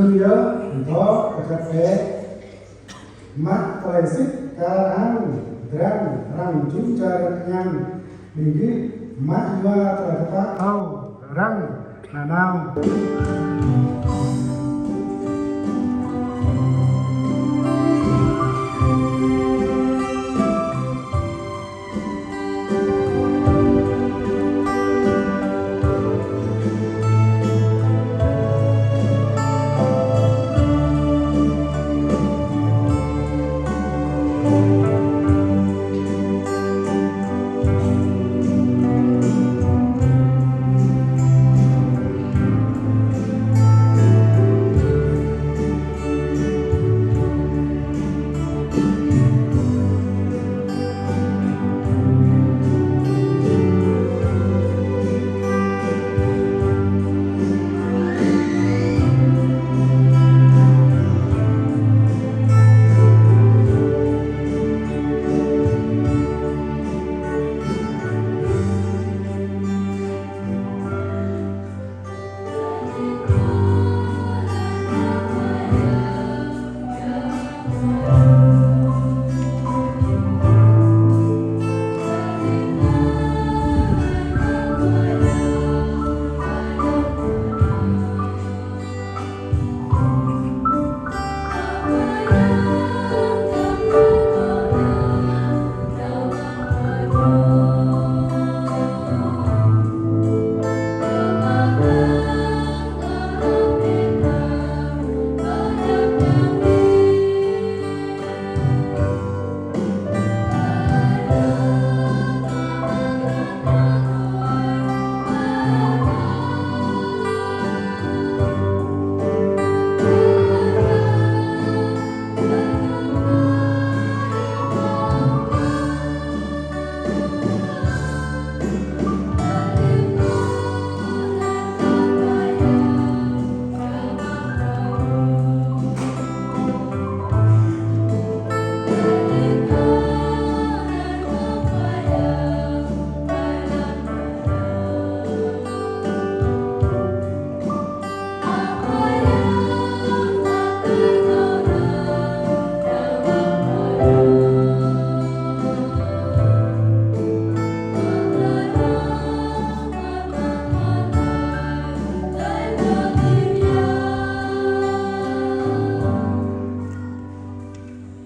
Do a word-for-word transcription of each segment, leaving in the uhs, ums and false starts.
Yơh, dŏ kơjăp bĕ. Mă tơlơi sĭt kar hăng drang, arăng jum dar kơñăm. Ƀing gih mă yua tơlơi tơpă hơ̆ arăng nanao.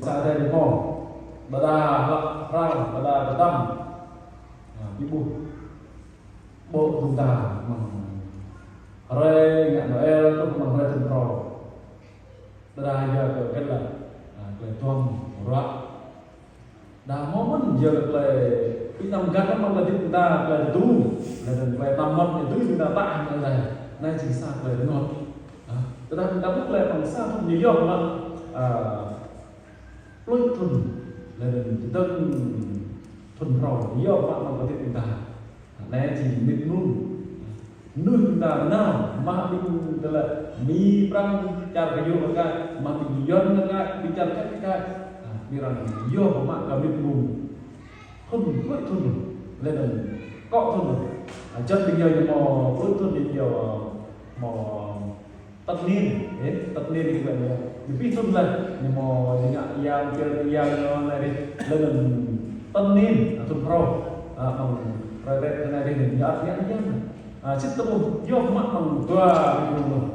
Sa Ơi Adai ƀu hmâo, ƀôdah hlăk hrăng, ƀôdah pơtăm. Ơ, ƀu ƀuh. Ƀô̆ ƀing ta mơ̆ng hrơi ngă Noel truh mơ̆ng hrơi thun phrâo. Ƀôdah yua kơ kĕt lĕ, ơ, tơlơi tuang ruă. Đa hmâo mơ̆n yua kơ tơlơi ƀing anăm găn mơ̆ng tơlơi hơdip ƀing ta, tơlơi tơdu, laih anŭn tơlơi tơnăm mơ̆n tơdu ƀing ta tah mơ̆n laih. Anai jing sa tơlơi rơngot. Ơ, tơdah ƀing ta ƀuh laih mơ̆ng sa thun ñu yơh mă, ơ, pluh thun, laih anŭn čơdơ̆ng thun phrâo, yơh mă mơ̆ng tơlơi hơdip ƀing ta. Anai jing mĭt mơnŭng. Mơnuih ƀing ta nao, mă ƀing tơlơi mĭn prăng čar kơyuh kơ kai, mă ƀing Yuan kơ kai, ƀing čar kĕt kơ kai. Ƀing arăng yơh mă kơ mĭt mơnŭng. Thun, pluh thun, laih anŭn akŏ thun. Ơ, juăt ƀing yơh ñu hmâo pluh thun ñu hmâo Tết niên, ơ, Tết niên ñu ƀuh ñu. Ñu pluh thun laih, ñu hmâo ñu ngă yang, pil yang ñu anai dih. Laih anŭn Tết niên, ơ, thun phrâo, ơ, mơ̆ng hrơi Tết anai dih, ñu ăt ngă yang. Ơ, sĭt tơƀuh, yơh mă mơ̆ng dua mơnŭng.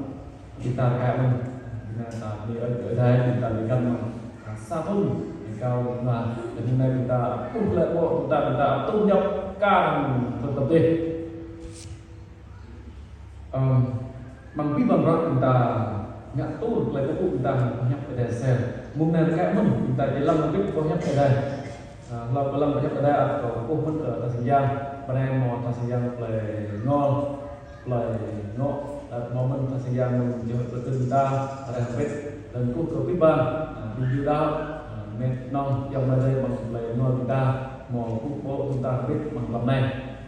Ƀing ta rơkâo mơ̆n, ƀing ta ƀu ơi kơ Ơi Adai, ƀing ta ƀu găn mơ̆n. Ơ, sa thun, rơkâo mơ̆n, laih anŭn ƀing ta ƀuh laih ƀô̆, ƀing ta, ƀing ta tŭ ñăp kar hăng thun tơdih. Ơ, mơ̆ng abih bang bruă ƀing ta ngă tŭ tơlơi kơkuh ƀing ta boh hiăp Ơi Adai sel. Mơ̆ng anai rơkâo mơ̆n ƀing ta či lăng hơbĭt boh hiăp Ơi Adai. Ơ, hlâo kơ lăng boh hiăp Ơi Adai ăt kâo kơkuh mơ̆n kơ tha sang yang, bơnai hmâo tha sang yang plei Ngol, plei Ngŏ, ăt hmâo mơ̆n tha sang yang mơ̆ng jơhŏt plei ƀing ta, rai hơbĭt, laih anŭn kơkuh kơ abih bang, ơ, ƀing gơyut đaŏ, ơ, met nong, ayŏng amai adơi mơ̆ng plei Ngol ƀing ta, hmâo kơkuh pơpŭ ƀing ta hơbĭt mơ̆ng mlam anai.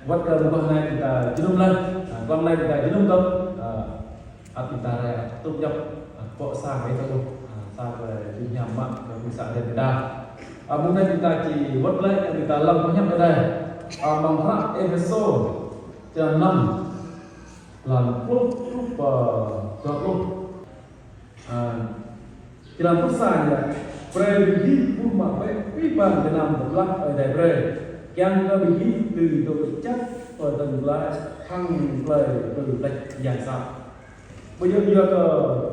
Wơ̆t kơ mơguah anai ƀing ta jơnum laih, ơ, mlam anai ƀing ta jơnum dŏ, ơ, ăt ƀing ta rai tŭ ñăp, ơ, pŏk sa kơ ih tơƀuh, ơ, sa kơ jing hiam mă kơ ƀing sa adai ƀing ta. Ơ, mơ̆ng anai ƀing ta či wơ̆t glaĭ, ƀing ta lăng boh hiăp Ơi Adai. Ơ, mơ̆ng hră Êphêsô, črăn năm, lăng pluh truh pơ dua pluh. Ơ, jơlan pluh sa ñu laĭ: Brơi ƀing gih ƀuh mă bĕ abih bang gơnam pơblah Ơi Adai brơi, kiăng kơ ƀing gih dưi dŏ čăt pơ tơlơi pơblah hăng tơlơi plư pleč yang sat. Ƀu djơ̆ yua kơ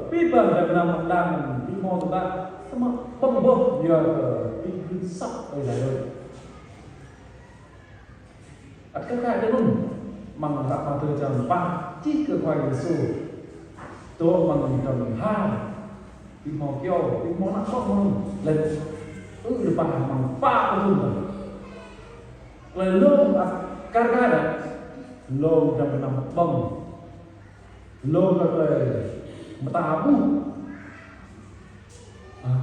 abih bang gơnam đang ƀu hmâo tơdah, samơ̆ ƀơ̆ng boh yua kơ ƀing gơnam sat Ơi Adai brơi. Ăt kơ kơ anŭn, amăng hră Mathiơ črăn pă čih kơ Khua Yêsu dŏ amăng dram ha, ƀu hmâo kyâo, ƀu hmâo ană ƀơ̆ng mơ̆n, laih ư lơpă amăng pă pluh thŭn. Laih lŏm ăt kar kaĭ đah, lŏm dram gơnam ƀơ̆ng. Lŏm kơ tơlơi mơta ƀuh. Ah,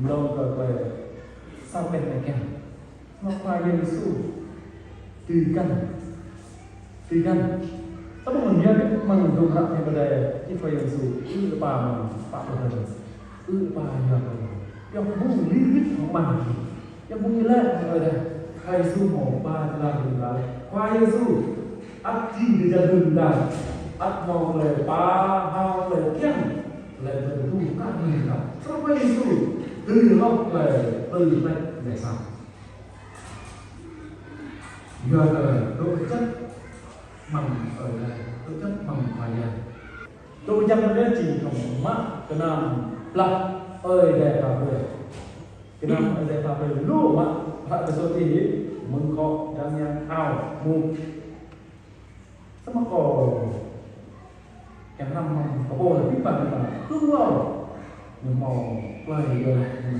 lŏm kơ tơlơi samơ̆ anai kiăng. Mă Khua Yêsu tui găn. Tui găn. Samơ̆ mơ̆ng ñu ƀuh mơ̆ng dŏ hră Ơi Adai, čih Khua Yêsu, ư lơpă mơ̆ng pă pluh thŭn. Ư lơpă yua kơ yua kơ ƀu lĭ wĭt hăng mă. Yua kơ ƀu lĕ Ơi Adai. Khua Yêsu hmâo ba jơlan tơlơi. Khua Yêsu ăt jing tơlơi jăk ƀing ta. Ăt hmâo tơlơi pơhao tơlơi kiăng. Tơlơi tơdu kah ƀing ta. Samơ̆ Khua Yêsu tui hloh tơlơi plư pleč yang sat. Yua kơ dŏ čăt mơ̆ng Ơi Adai, dŏ čăt mơ̆ng Khua Yang. Dŏ čăt mơ̆ng Yang jing kơ mă gơnam blah Ơi Adai pha brơi. Gơnam Ơi Adai pha brơi lu mă, hră Êphêsô čih, mơ̆ng akŏ, dăng yang, ao, mŭk. Samơ̆ kâo kiăng hrăm mơ̆ng kâo pô lĕ abih bang ta hơ̆k hlâo. Ñu hmâo tơlơi yua laih anŭn.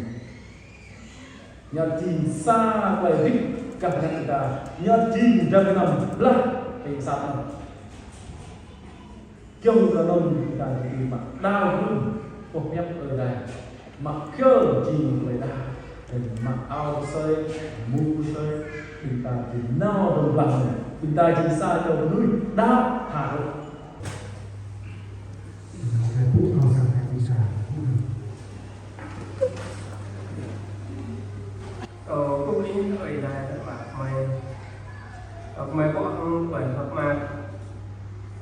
Ñu jing sa tơlơi đĭ kah răng ta. Ñu jing dram gơnam blah yang sat anŭn. Giŏng kơ anŭn ta jing mă đaŏ hŭn pơhiăp Ơi Adai. Mă kơ jing tơlơi đaŏ. Mă ao sơi, mŭk sơi, ƀing ta jing nao dơ̆ng blah anai. Ƀing ta jing sa čô mơnuih đaŏ tha hơ̆k. Ơ, kơkuh ƀing Ơi Adai mă kơmơi. Ơ, kơmơi ƀuh hăng tơlơi hơ̆k mơak.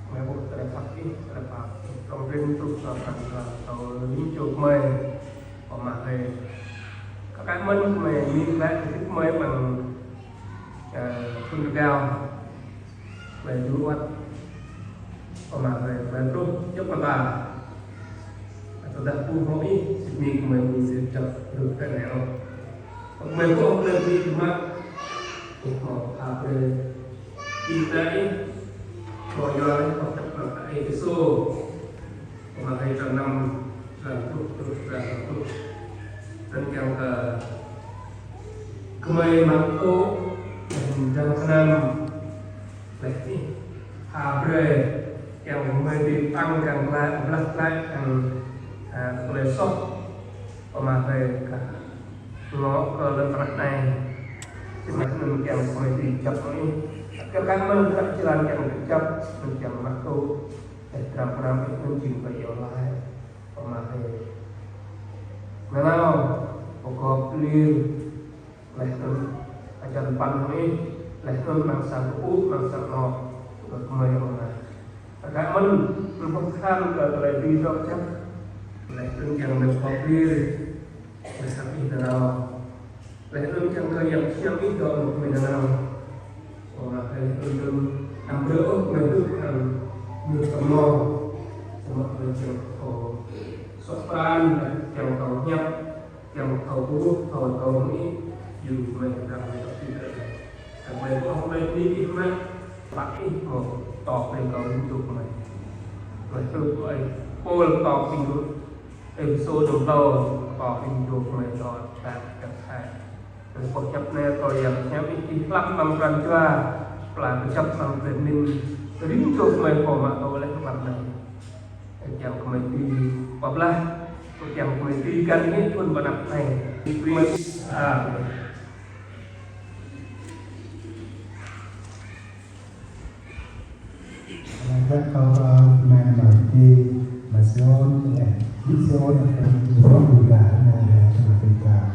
Kơmơi ƀuh tơlơi khăp ih, tơlơi pap. Trong rĭm truh sa pran jua, tơl rĭm čô kơmơi. Pơmă hơi. Kơ kăi mơ̆n kơmơi mĭn glaĭ kơ kơmơi ƀăng, ơ, thŭn rơgao. Kơmơi djru wơ̆t. Pơmă hơi kơmơi truh djŏp mơta. Tơdah ƀu hmâo ih, sĭt nik kơmơi ƀu sĭt djŏp truh kơ anai ôh. Kơmơi ƀuh kơmơi ƀu mă. Ih hmâo pha brơi. Ih ta ih. Hmâo yua ih pơhiăp mă Êphêsô. Pơmă hơi črăn năm, črăn pluh, truh črăn pluh. Anŭn kiăng kơ kơmơi mă tŭ, dăng kơnăm, laih ih pha brơi, kiăng kơ kơmơi dưi pơang kiăng glaĭ, blah glaĭ, kiăng, a, tơlơi soh, pơmă hơi kơ ngŏ kơ lŏn tơnah anai. Sĭt nik anŭn kiăng kơ kơmơi dưi djŏp anŭn ih. Kơ kăi mơ̆n kơ jơlan kiăng kơ djŏp, anŭn kiăng mă tŭ. Ơ, dram gơnam ih anŭn jing tơlơi iâu laĭ. Pơmă hơi. Nanao, pơgop lir. Laih anŭn, ajar păn hăng ih. Laih anŭn, amăng sang kơkuh, amăng sang anŏ. Kơ kơmơi amăng anai. Kơ kăi mơ̆n, anŭn pơkhan kơ tơlơi dưi dŏ čăt. Laih anŭn kiăng nao pơgop lir. Laih hăng ih nanao. Laih anŭn kiăng kơ Yang Hiam ih dŏ mơ̆ng kơmơi nanao. Ơ, laih anŭn anăm brơi ôh kơmơi hơ̆k hăng mơnuih tơm mơ̆. Samơ̆ kơmơi kiăng thâo suaih pran, kiăng thâo hiăp, kiăng thâo kơkuh, thâo thâo hăng ih, yua kơmơi kiăng thâo kơkuh. Kơmơi ƀuh kơmơi bơni ih mơ̆n, pă ih hmâo tŏ brơi kơ rĭm čô kơmơi. Kơmơi tŭ kơ ih, Pôl tŏ ƀing gơ̆. Êphêsô dua pluh, pơkŏ ƀing dua kơmơi dŏ čăt kơ hai. Kơ pơhiăp anai tơl Yang Hiam ih hlăp amăng pran jua, pla kơjăp amăng tơlơi pơmĭn, rĭm čô kơmơi pô mă tŭ laih amăng anai. Kiăng kơmơi dưi pơblah, kiăng kơmơi dưi găn ih thŭn pơanăp anai. Kơmơi, a, Laih anŭn kâo, ơ, mơ̆ng Malaki, mơ̆ng Siôn, laih, ƀing Siôn, laih, ƀing Yuda, laih, laih, laih, laih.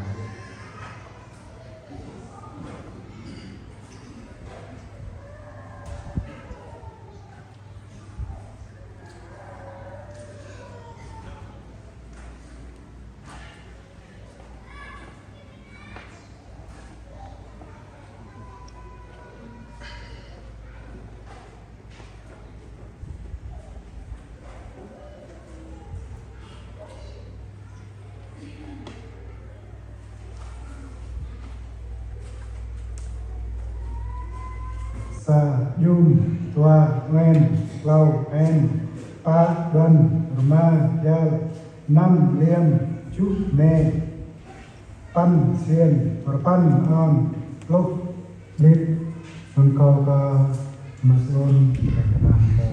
Sa, Jum, dua, Uen, klâo, En, pă, Đuăn, rơma, Jal, năm, Liêm, tơjuh, Nê, păn, Sien, rơpăn, On, pluh, Đĭt. Mơ̆ng kâo kơ Mơsôn, kơ kơnam kơ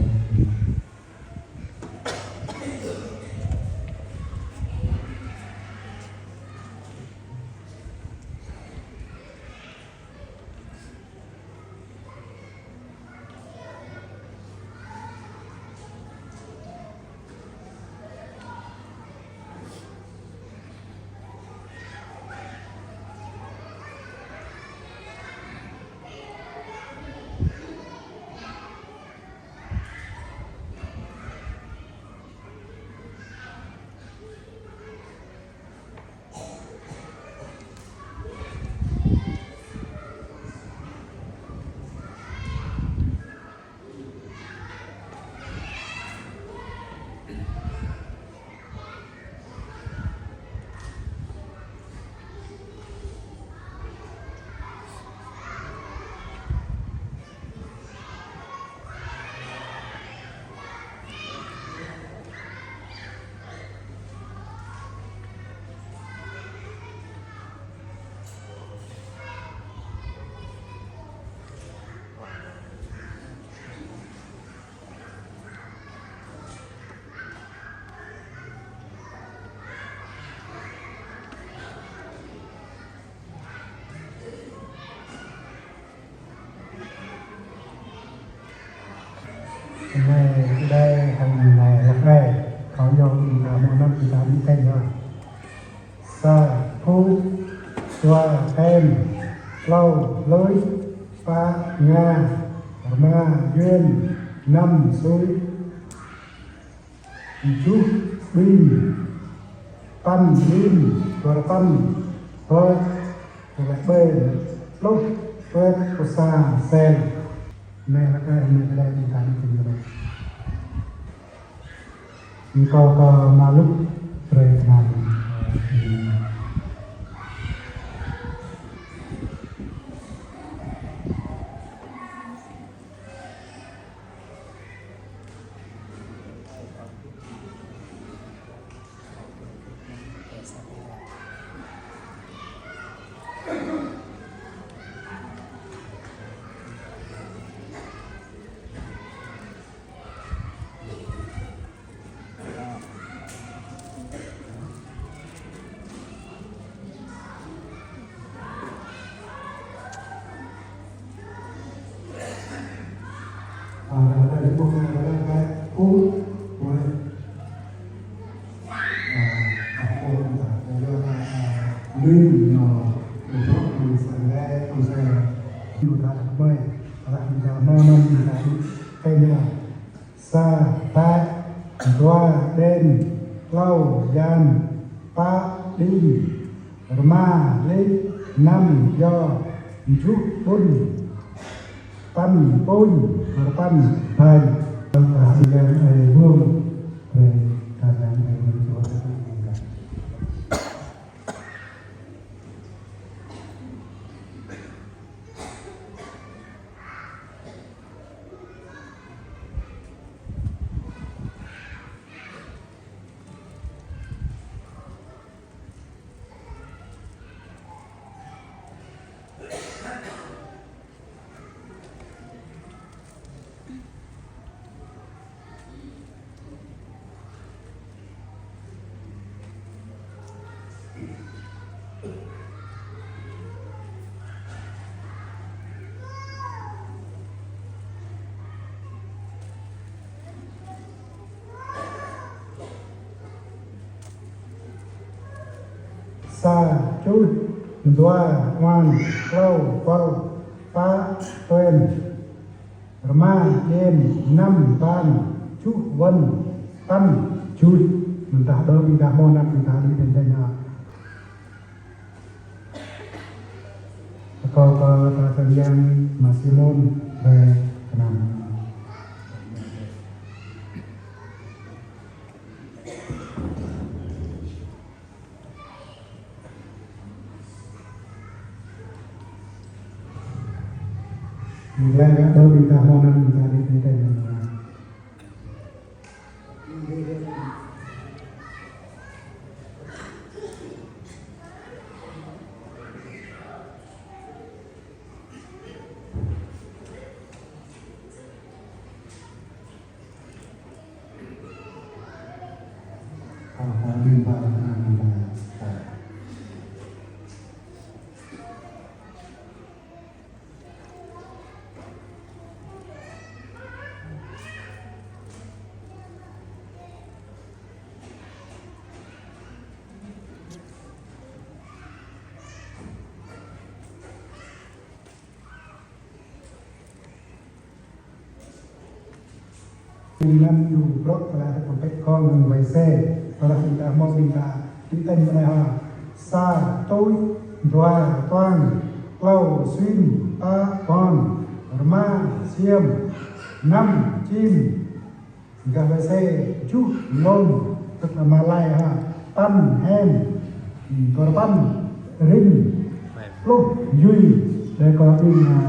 Anai, đơi hăng anai, hlăk đơi. Kâo yua ƀing ta hmâo năm ƀing ta ƀu kơnh yơh. Sa, Phŭ, dua, Tem, klâo, Lưi, pă, Nga, rơma, Yuan, năm, Sui, tơjuh, Ƀing, păn, Lim, dua rơpăn, Bơč, tơlơi Ƀê, pluh, Pơt, Kôsa, Sel. Anai hlăk đơi, anai hlăk đơi, ƀing ta anai ƀing ta anai. Mơ̆ng kâo kơ Ama Luk brơi kơnam. Sa, Tĕ, dua, Đen, klâo, Yan, pă, Đin, rơma, Lĭ, năm, Yo, tơjuh, Ƀun, păn, Pun, rơpăn, Ban. Sa, Čuh, dua, Ƀuăn, klâo, Kuăl, pă, Tuen, rơma, Čiêm, năm, Ban, tơjuh, Wăn, păn, Juih. Mơ̆ng ta đơi ƀing ta hmâo năm ƀing ta đĭ đen đen ha. Kâo kơ ta kơnang Ama Simôn brơi kơnam. Mơ̆ng glaĭ gah đơ ƀing ta hmâo anăn ƀing ta đĭ đĭ đen. Ƀing anăn ñu brŏk tơlơi hơdip pơpĕk kông hăng wai se. Tơdah ƀing ta hmâo ƀing ta đĭ đen mơ̆ng anai hă. Sa, tuč, dua, tuang, klâo, sĭn, pă, puăn, rơma, siăm, năm, čim, gah wai se, tơjuh, lŏm, tơ̆k ama lai hă, păn, hem, duapăn, rĭm, pluh, jui, đe kơ ƀing, a,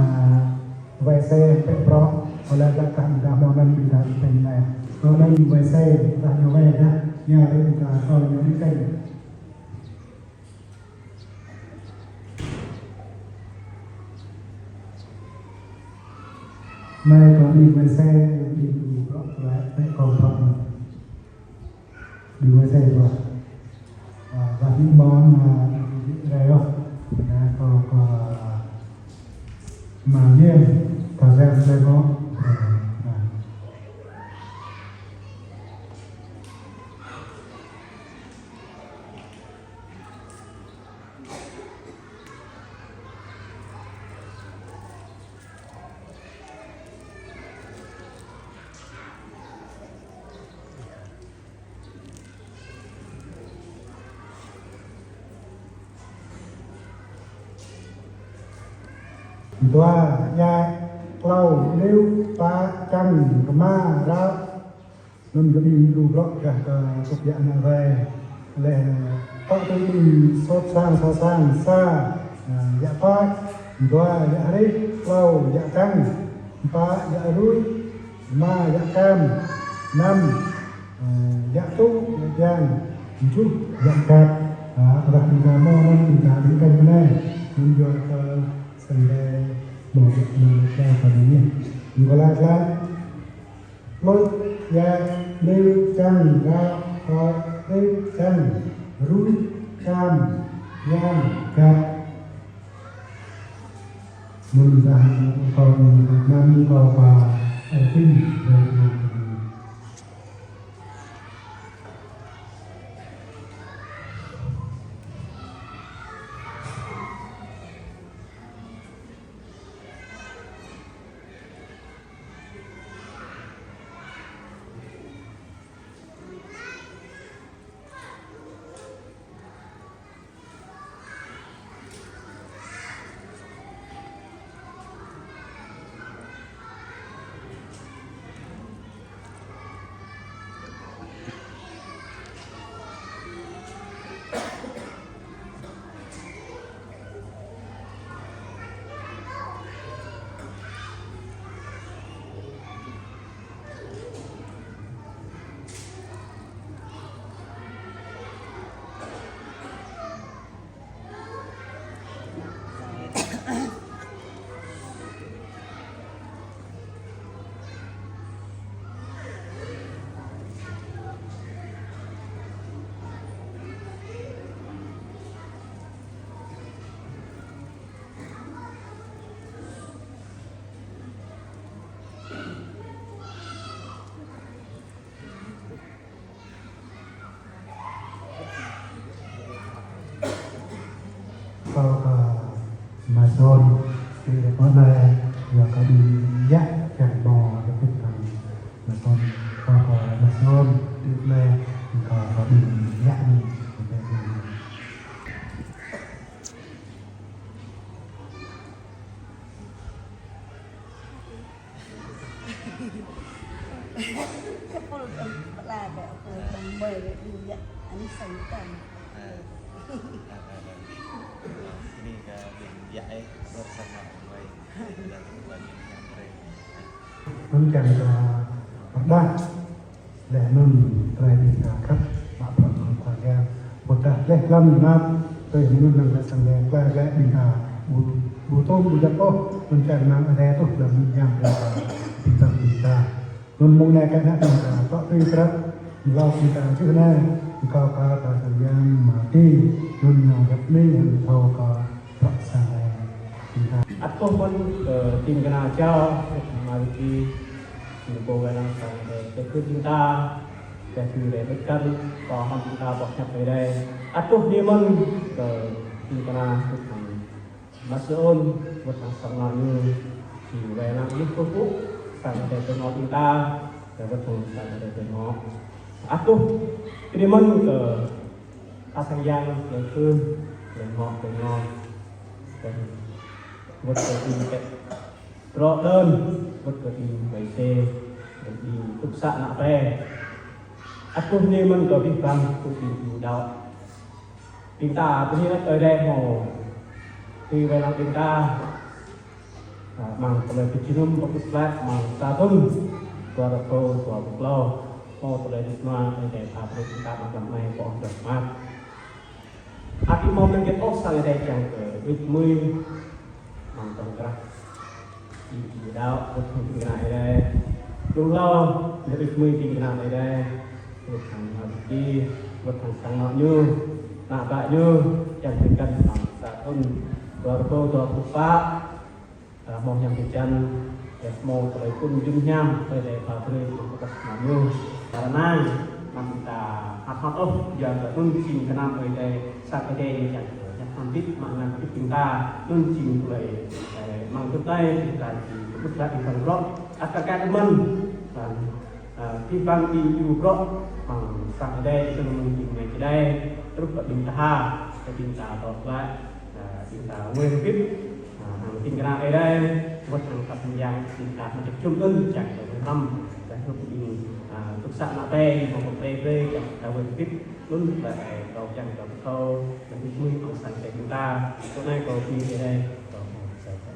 wai se pĕk brŏk, kơ lĕ lăk kah ƀing ta hmâo anăn ƀing ta ƀing anai. Kơ anăn wai se, dah ñu wai dah, ñu rĭm ta kơ ñu rĭm kơnh. Anai kơ ƀing wai se, ƀing brŏk, lĕ, pĕk kông brŏk. Ƀing wai se tuh. A, dah ƀing ƀôn, a, rai ôh. Dah kơ, kơ, a, mă ñen, ta sem sem ôh. A, a. Dua, djai, klâo, liu, pă, čang, rơma, rao. Anŭn kơ ƀing djru brŏk gah kơ tŭk yă ană rai. Leh, pă tui ƀing sôt sang, sa sang, sa, a, yă pă, dua, yă hrih, klâo, yă čang, pă, yă ruih, rơma, yă kam, năm, a, yă tŭ, yă jang, tơjuh, yă kat. A, tơdah ƀing ta hmâo anŭn ƀing ta đĭ đen mơ̆ng anai. Anŭn yua kơ Sunday hmâo yă anŭn yă kơ anai. Ƀing ta laĭ glaĭ. Pluč, djai, liu, čang, rao, pă, hrih, čang, ruih, kam, yang, kat. Mơ̆ng dah kơ anăn kơ pă, ơ, pin, ơ, pin. Kâo, ơ, mă son, ƀing ƀôn anai, yua kơ ƀing yă kiăng ƀơ̆ng lĕ pĭt kơ mă son, kâo, ơ, mă son, ƀing anai, kâo, ơ, ƀing yă anai, ƀing anai. Sepul, em, pela, em, em, mơi, em, em, ya, em, sanh, em. Ah. Ah, ah, ah. Ini ke, em, ya, eh, bersama, em, em, em, em. Anŭn kiăng kơ pơrơđah laih anŭn tơlơi ƀing ta khăp mă bruă hăng Khua Yang. Ƀôdah laih lăm anăp tui anŭn năng laih sang laih klă laih ƀing ta ƀu, ƀu tôm ƀu djăp ôh, anŭn kiăng năng Ơi Adai tuh lăm mơyang ƀing ta, ƀing ta, ƀing ta. Anŭn mông anai kơ anăp ƀing ta tŏ tui prăp, mlâo ƀing ta čih anai, kâo kơ ta sang yang mati, anŭn ñu găp ni, anŭn thâo kơ Ăt kơh mơ̆n kơ ƀing kơna jao, mari ki, ñu pô wai lăng sang Ơi Adai, kơ ƀing ta, kơ ƀing ta bơkăn, kơ hăng ƀing ta boh hiăp Ơi Adai. Ăt kơh ni mơ̆n kơ ƀing kơna wơ̆t hăng Mơsôn, wơ̆t hăng sang anŏ ñu, či wai lăng ih kơkuh, sang Ơi Adai pơngot ƀing ta, kơ wơ̆t hăng sang Ơi Adai pơngot. Ăt kơh ni mơ̆n kơ ta sang yang, lĕ kơ, lĕ ngŏ, lĕ ngŏ. Kơ wơ̆t kơ ƀing kĕ trŏ đơn, wơ̆t kơ ƀing wai sê, lĕ ƀing tŭk să ană pe. Ăt kơh ni mơ̆n kơ abih bang, kơ ƀing ƀu đaŏ. Ƀing ta bơni laih Ơi Adai hmâo tui wai lăng ƀing ta. Ă, amăng tơlơi pơjơnum pơkŭt klă, amăng sa thŭn dua rơbâo dua pluh klâo, hmâo tơlơi rơnŭk rơnua Ơi Adai pha brơi ƀing ta amăng tlam anai pô dŏ mơ̆n. Ăt kơh mơ̆n kiăng ôh sang Ơi Adai kiăng kơ wĭt mơi amăng tơlơi krah. Ƀing ƀu đaŏ, wơ̆t hăng ƀing kơna Ơi Adai. Lu hlâo, ñu wĭt mơi ƀing kơna Ơi Adai. Wơ̆t hăng ană ƀing ki, wơ̆t hăng sang anŏ ñu, ană bă ñu, kiăng bơkăn amăng sa thŭn dua rơbâo dua pluh pă. Ă, hmâo hiam hơjăn, laih hmâo tơlơi phŭn jum hiam, tơlơi pha brơi, tơlơi pơkŏh ană ñu. Kơ anai, mơ̆ng ƀing ta hăt hăt ôh, yua kơ anŭn jing gơnam Ơi Adai, sang Ơi Adai ñu kiăng kơ ñăt hrŏm hơbĭt, mă ngăn hơbĭt ƀing ta, anŭn jing tơlơi, ơ, mơ̆ng tŭ tai, ƀing ta či kơkuh laih ƀing ta rŏ. Ăt kơh kơ mơ̆n, ơ, ơ, abih bang ƀing yu rŏ, mơ̆ng sang Ơi Adai, tơl mơ̆ng jing Ơi Adai, truh kơ ƀing ta ha, kơ ƀing ta rŏ laih, ơ, ƀing ta ngui hơbĭt, ă, hăng ƀing kơna Ơi Adai, wơ̆t hăng kơ ƀing yang, ƀing ta mơ̆n čơkčum anŭn, čang kơ ƀing hrăm, čang kơ ƀing, ă, tŭk să ană pe, mơ̆ng kơ pe pe, čang kơ ƀing hơbĭt, anŭn laih, ơ, kâo kiăng kơ pơthâo, laih ƀing mơi amăng sang Ơi Adai ƀing ta, tơ anai kâo ƀing Ơi Adai, kâo mơ̆n sa sa.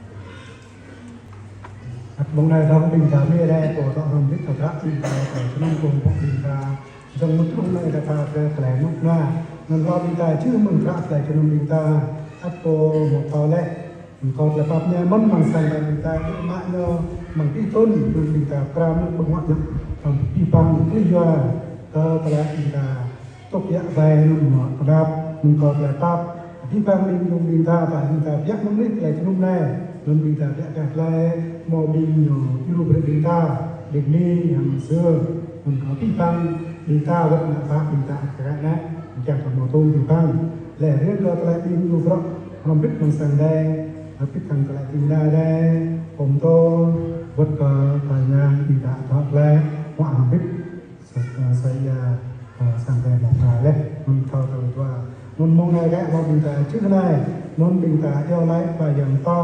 Ăt mông anai dơ̆ng ƀing ta mơi Ơi Adai, pô dŏ hrŏm hơbĭt tơdră ƀing ta, kơ čơnŭm kông pŏk ƀing ta, dơ̆ng mơ̆n truh anai ta pha kơ tơlơi rơnŭk rơnua. Anŭn hlâo ƀing ta čih mơ̆n krah tơlơi čơnŭm ƀing ta. Ăt pô mơ̆ kâo laih. Mơ̆ng kâo tơlơi pap ñu mơ̆n amăng sang ƀing ta, mă ñu amăng abih thŭn, anŭn ƀing ta pơkra mơ̆n pơngot ñu. Amăng abih bang klih yua kơ tơlơi ƀing ta tŭk yă wai anŭn mơ̆ pơdăp, anŭn kâo tơlơi pap. Abih bang ƀing yŭng ƀing ta, ta ƀing ta biă mơ̆ng anih tơlơi jơnum anai. Anŭn ƀing ta biă kơ tơlơi hmâo ƀing ñu djru brơi ƀing ta, ƀing ni hăng sơ. Anŭn kâo abih bang ƀing ta wơ̆t ană bă ƀing ta ăt kơ anai. Kiăng kơ hmâo tôm abih bang. Laih riăng kơ tơlơi ƀing ñu bruă hrŏm hơbĭt amăng sang Ơi Adai, hrŏm hơbĭt hăng tơlơi ƀing ta Ơi Adai, pơm tôm, wơ̆t kơ tơlơi yang ƀing ta ăt tơlơi, hmâo hrŏm hơbĭt. Sa-, sa-, sa ia, ơ, sang Ơi Adai mơ̆ pha laih, anŭn thâo tơlơi dua. Anŭn mông anai kơ ƀing ta čih anai, anŭn ƀing ta iâu laĭ Khua Yang pơtô,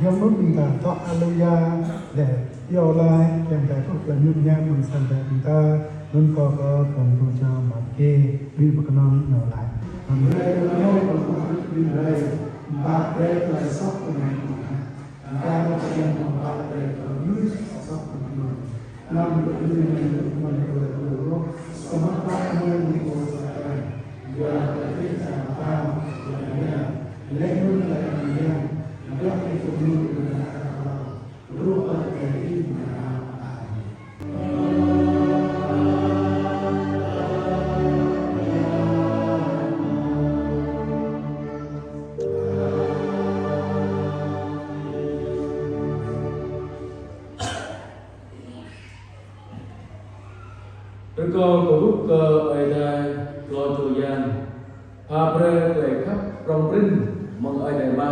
yua anŭn ƀing ta dŏ haleluya, laih iâu laĭ, Yang Adai truh laih mơñum hiam amăng sang Ơi Adai ƀing ta, anŭn kâo kơ pơm tơlơi čang mă kơ, ƀing pơkơnơ̆ng iâu laĭ. Anŭn. Rơkâo kơkuh kơ Ơi Adai, Klâo Čô Yang, pha brơi tơlơi khăp prŏng prin mơ̆ng Ơi Adai Ama,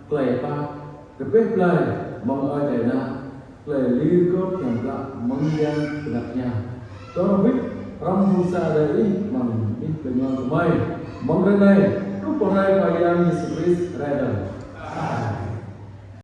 tơlơi pap rơbeh blai mơ̆ng Ơi Adai Ană, tơlơi lir gơ̆p hiam klă mơ̆ng Yang Bơngăt Hiam. Dŏ hrŏm hơbĭt hrŏm hăng sang Ơi Adai ih amăng anih tơlơi rơngot gơmơi, mơ̆ng hrơi anai truh pơ hrơi Khua Yang Yêsu Krist rai dơ̆ng.